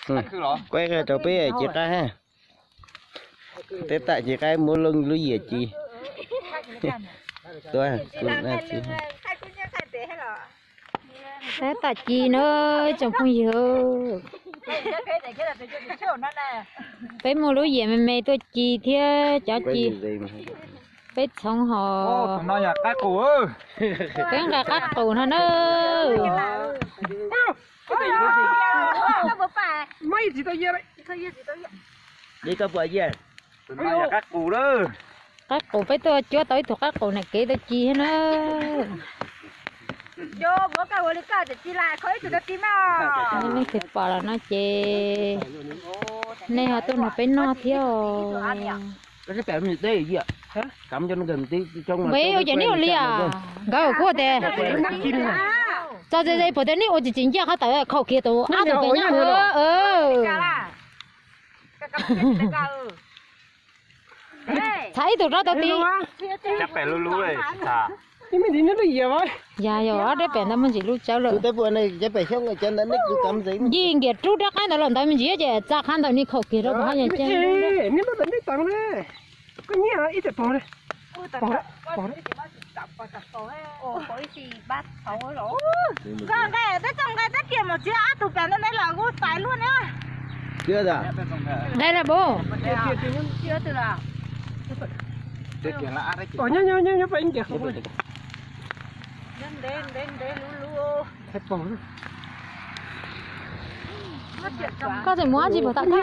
Kuaj rau peb ci qab ha. Teb tam ci qab muab lub yias ci. Tua, teb tam ci na tsoom phooj ywg. Peb muaj lub yias me me tuaj ci thiab cov ci. Peb txhoov hos. Peb nqa qab qus no na. Qab qus peb tuaj cuab tau ib tug qab qus nam kev tuaj ci thiab na. Leej twg pom los no ces nej ho tuaj nrog peb noj thiab os. Npeb ua cas neb ua li as? Nkawd kuj tias txog ze ze puas tias neb ua tsis tsis nciaj qhov tawm khaum kiag tus ab tus pem nyob ua. Txhais ib tug rab tau ti. Yog yog ob rab pem ntawd muaj ntsis lub tsawb lawm. Yij nkias rub rab qaib ntawd los ntawd me ntsis ces txaj qab ntawd ni khaum kiag rau puas haj yog. Koj nqa peb txoj nqa teb tias mus txiav ob tug pem ntawd los kuj tais luaj na. Dai la bo. Koj tseem mus dab tsi puag ta koj?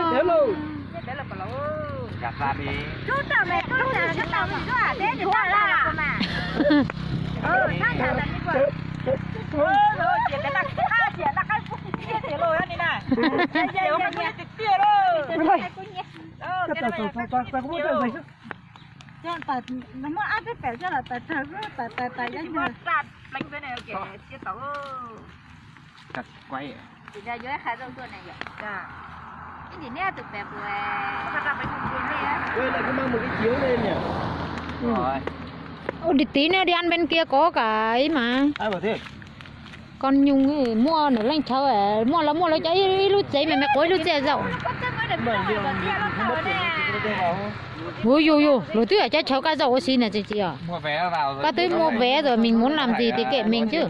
Ua dim tiv ne, đi ăn bên kia có cái mà. Koj nyuj muaj nws leej chaw, muaj los muaj lawv cov ib lub tsev me me quav ib lub txiaj zaum. Ua yus yus, luag twb yog cov chaw koj zaum ua si na tsis tsis os. Koj twb mua vé rồi, mình muốn làm gì thì kệ mình chứ.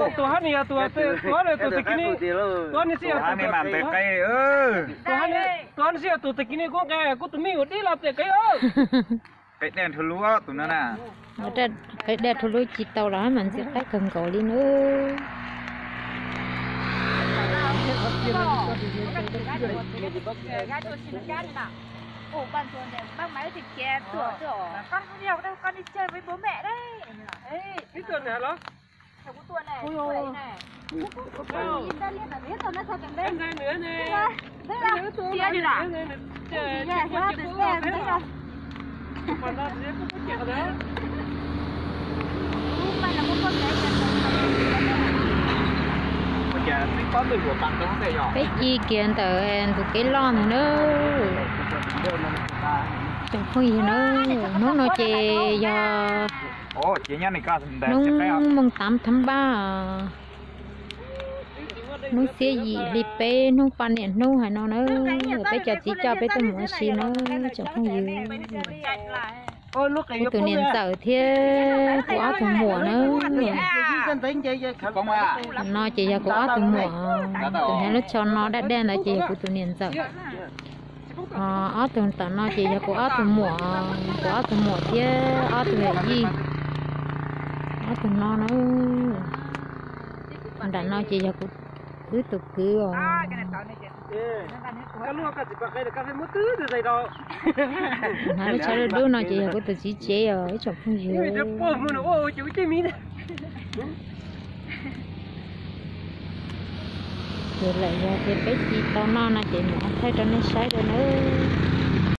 Tus hab ne yog tus, tus hab ne tus tag kis ne, tus hab ne xwb yog tus tag kis ne kuj nqa kuv tus mij ua dib los tiam kev. Qe dej rhu lub tus no na. Qe dej rhu lub tsis tau los mas ntxim qab kawg nkaus li na. Peb ci kiag ntawm tus kev loj ntag na. Tsoom phooj ywg na, hnub no ces yog hnub moos tav thab npaj, hnub xiab yim hli peb, hnub poj niam hnub hais no na, peb cov txiv coj peb tuaj mus ua si na tsoom phooj ywg. Kuv tus niam ntxawm thiab kuv ob tug muam na. No ces yog kuv ob tug muam, tus hnav lub tsho no daj daj ntawd ces yog kuv tus niam ntxawm. Ho ob tug tom no ces yog kuv ob tug muam, kuv ob tug muam thiab ob tug yawm yij. Ob tug no na, nram no ces yog kuv wb tus kwv os. Hnav lub tsho dub dub no ces yog kuv tus txiv tsev os ib tsoom phooj ywg. Ces lawm yog tias peb ci tau noj no ces mam thaij rau nej saib dua nawb.